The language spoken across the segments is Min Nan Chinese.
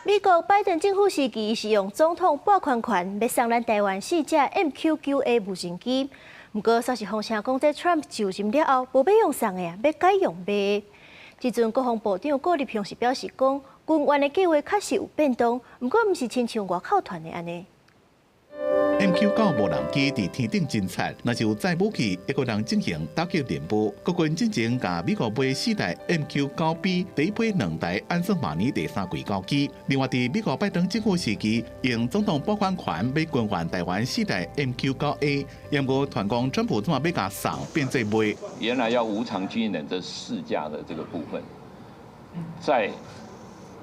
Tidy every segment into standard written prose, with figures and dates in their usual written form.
美國拜登政府時期是用總統撥款權，欲送咱台灣四架 MQ-9A 無人機。毋過，消息風聲講，這 Trump 就任了後，無欲用送的啊，欲改用買的。這陣國防部長郭立雄是表示講，軍援的計劃確實有變動，毋過毋是親像外口傳的按呢。 MQ-9無人機佇天頂偵察，若是有載武器，會閣通進行打擊任務。國軍進前共美國買四台 MQ-9B 第一批兩台按算明年第三季交機。另外，佇美國拜登政府時期，用總統撥款權欲軍援台灣四台 MQ-9A，毋過傳講川普這馬欲共送變做賣。原來要無償軍援這四架的這個部分，在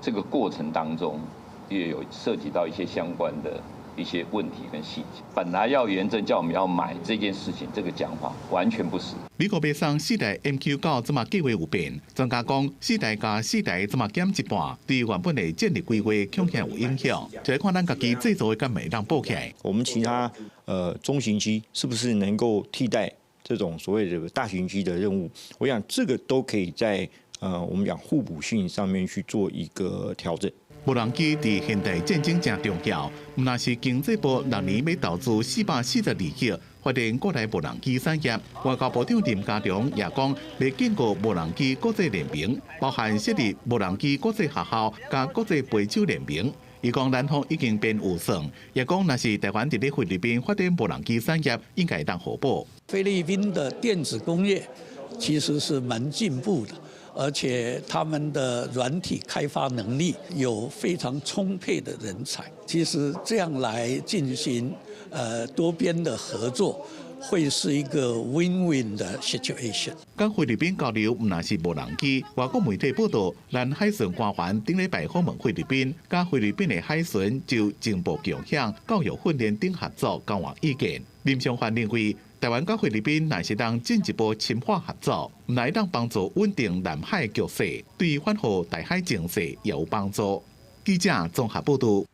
這個過程當中，也有涉及到一些相關的一些問題跟細節，本來要援贈叫我們要買這件事情，這個講法完全不實。美國欲送四台 MQ-9，這馬計劃有變？專家講，四台加四台，這馬減一半，對原本的戰力規劃恐驚有影響。就看咱家己製造的敢會當補起來。我們其他中型機是不是能夠替代這種所謂的大型機的任務？我想這個都可以在我們講互補性上面去做一個調整。無人機佇現代戰爭誠重要，毋但是經濟部六年欲投資442億發展國內無人機產業。外交部長林佳龍也講，欲建構無人機國際聯盟，包含設立無人機國際學校佮國際飛手聯盟。伊講南方已經編預算，也講若是台灣佇咧菲律賓發展無人機產業，應該當互補。菲律賓的電子工業其實是蠻進步的。而且他們的軟體開發能力有非常充沛的人才，其實這樣來進行多邊的合作，會是一個 win-win 的 situation。佮菲律賓交流毋但是無人機，外國媒體報道，咱海巡官員頂禮拜訪問菲律賓，佮菲律賓的海巡就情報共享、教育訓練等合作交換意見。林尚範認為，台灣佮菲律賓若是當進一步深化合作，毋但當幫助穩定南海局勢，對緩和台海情勢也有幫助。記者綜合報道。